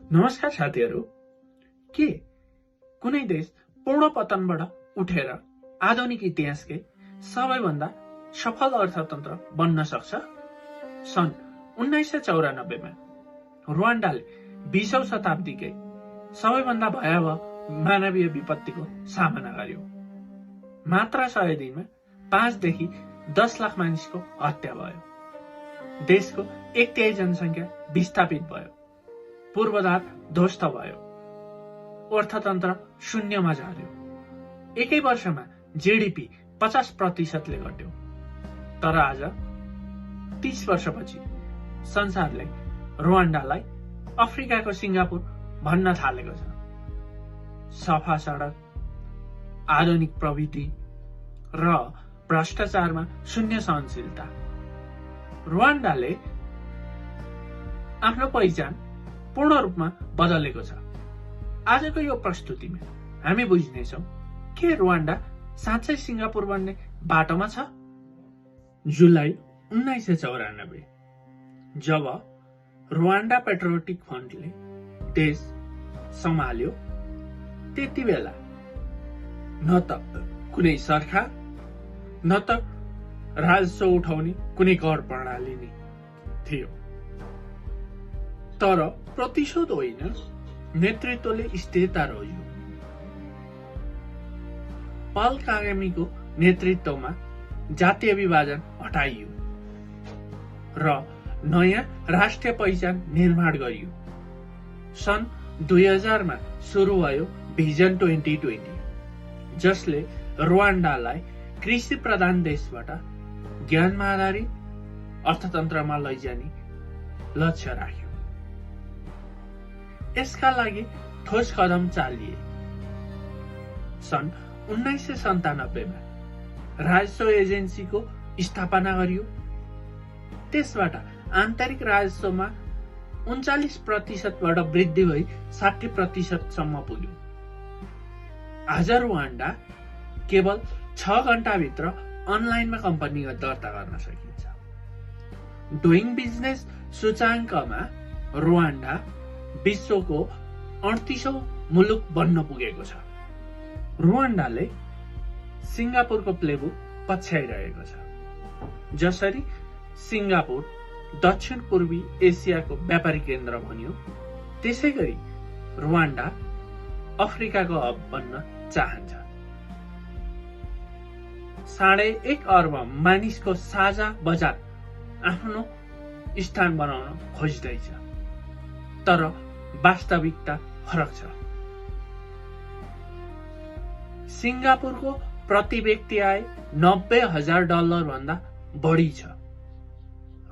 नमस्कार साथीहरू। के कुनै देश पूर्ण पतनबाट उठेर आधुनिक इतिहासकै सबैभन्दा सफल अर्थतन्त्र बन्न सक्छ? सन् 1994 मा रुवान्डाले 20औं शताब्दीकै सबैभन्दा भयावह मानवीय विपत्तिको सामना गर्यो। मात्र 100 दिनमा 5 देखि 10 लाख मानिसको हत्या भयो। देशको 1/3 जनसङ्ख्या विस्थापित भयो। पूर्वाधार ध्वस्त भयो। अर्थतन्त्र शून्यमा झर्यो। एकै वर्षमा जीडीपी 50% घट्यो। तर आज 30 वर्षपछि संसारले रुवान्डालाई अफ्रिकाको सिङ्गापुर भन्न थालेको छ। सफा सडक, आधुनिक प्रविधि र भ्रष्टाचारमा शून्य सहनशीलता। रुवान्डाले आफ्नो पहिचान पूर्ण रूपमा बदलेको छ। आजको यो प्रस्तुतिमा हामी बुझ्नेछौँ के रुवान्डा साँच्चै सिङ्गापुर बन्ने बाटोमा छ। जुलाई 1994 जब रुवान्डा पेट्रियोटिक फ्रन्टले देश सम्हाल्यो, त्यति बेला न त कुनै सरकार न त राजस्व उठाउने कुनै कर प्रणाली नै थियो। तर प्रतिशोध होइन, नेतृत्वले स्थिरता रह्यो। पल कागमीको नेतृत्वमा जातीय विभाजन हटाइयो र नयाँ राष्ट्रिय पहिचान निर्माण गरियो। सन् 2000 मा सुरु भयो भिजन 2020, जसले रुवान्डालाई कृषि प्रधान देशबाट ज्ञानमा आधारित अर्थतन्त्रमा लैजाने लक्ष्य राख्यो। यसका लागि ठोस कदम चालिए। सन् 1997 मा राजस्व एजेन्सीको स्थापना गरियो। त्यसबाट आन्तरिक राजस्वमा 39% बाट वृद्धि भई 60% सम्म पुग्यो। आज रुवान्डा केवल 6 घण्टाभित्र अनलाइनमा कम्पनी दर्ता गर्न सकिन्छ। डुइङ बिजनेस सूचाङ्कमा रुवान्डा विश्वको 38औं मुलुक बन्न पुगेको छ। रुवान्डाले सिङ्गापुरको प्लेबुक पछ्याइरहेको छ। जसरी सिङ्गापुर दक्षिण पूर्वी एसियाको व्यापारिक केन्द्र बन्यो, त्यसै गरी रुवान्डा अफ्रिकाको हब बन्न चाहन्छ। 1.5 अर्ब मानिसको साझा बजार आफ्नो स्थान बनाउन खोज्दैछ। तर वास्तविकता फरक छ। सिङ्गापुरको प्रति व्यक्ति आय $90,000 भन्दा बढी छ।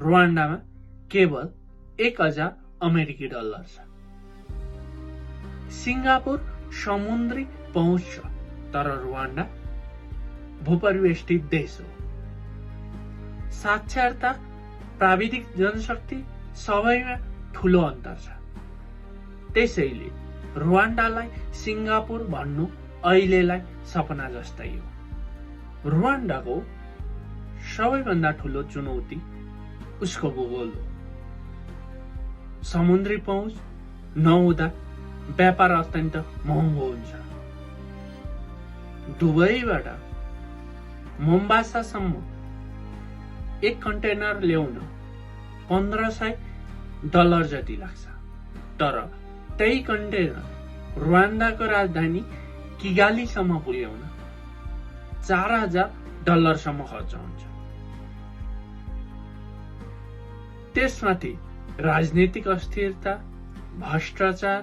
रुवान्डामा केवल $1,000 अमेरिकी छ। सिङ्गापुर समुद्री पहुँच छ, तर रुवान्डा भूपरिवेष्टित देश हो। साक्षरता, प्राविधिक जनशक्ति सबैमा ठूलो अन्तर छ। त्यसैले रुवान्डालाई सिङ्गापुर भन्नु अहिलेलाई सपना जस्तै हो। रुवान्डाको सबैभन्दा ठूलो चुनौती उसको भूगोल हो। समुद्री पहुँच नहुँदा व्यापार अत्यन्त महँगो हुन्छ। दुबईबाट मोम्बासासम्म एक कन्टेनर ल्याउन $1,500 जति लाग्छ। तर त्यही कन्टेनर रुवान्डाको राजधानी किगालीसम्म पुर्याउन $4,000 सम्म खर्च हुन्छ। त्यसमाथि राजनीतिक अस्थिरता, भ्रष्टाचार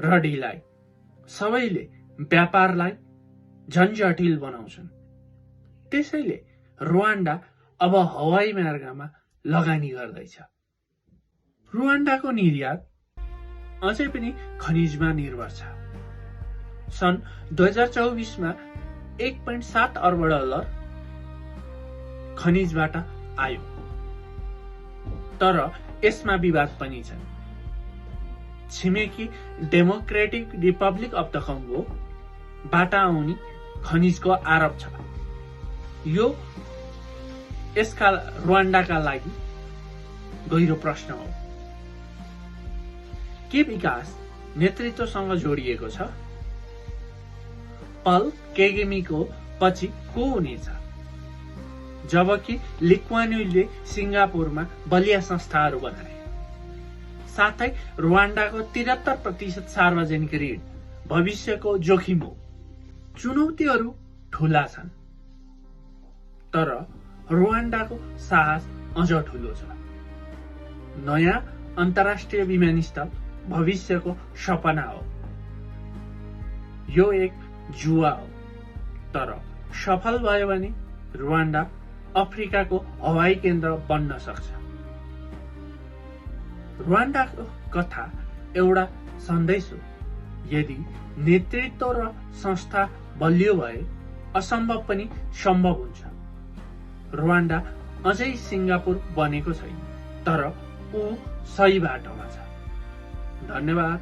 र ढिलाइ सबैले व्यापारलाई झन जटिल बनाउँछन्। त्यसैले रुवान्डा अब हवाई मार्गमा लगानी गर्दैछ। रुवान्डाको निर्यात अझै पनि खनिजमा निर्भर छ। सन् 2024 मा $1.7 अर्ब खनिजबाट आयो। तर यसमा विवाद पनि छ। छिमेकी डेमोक्रेटिक रिपब्लिक अफ द कङ्गो बाट आउने खनिजको आरोप छ। यो यसका रुवान्डाका लागि गहिरो प्रश्न हो। के विकास नेतृत्वसँग जोडिएको छ? पल केगेमीको पछि को हुनेछ? जबकि ली कुआन यूले सिंगापुरमा बलिया संस्थाहरू बनाए। साथै रुवान्डाको 73% सार्वजनिक ऋण भविष्यको जोखिम हो। चुनौतीहरू ठूला छन्, तर रुवान्डाको साहस अझ ठूलो छ। नयाँ अन्तर्राष्ट्रिय विमानस्थल भविष्यको सपना हो। यो एक जुवा हो, तर सफल भयो भने रुवान्डा अफ्रिकाको हवाई केन्द्र बन्न सक्छ। रुवान्डाको कथा एउटा सन्देश हो। यदि नेतृत्व र संस्था बलियो भए असम्भव पनि सम्भव हुन्छ। रुवान्डा अझै सिंगापुर बनेको छैन, तर ऊ सही बाटोमा छ। धन्यवाद।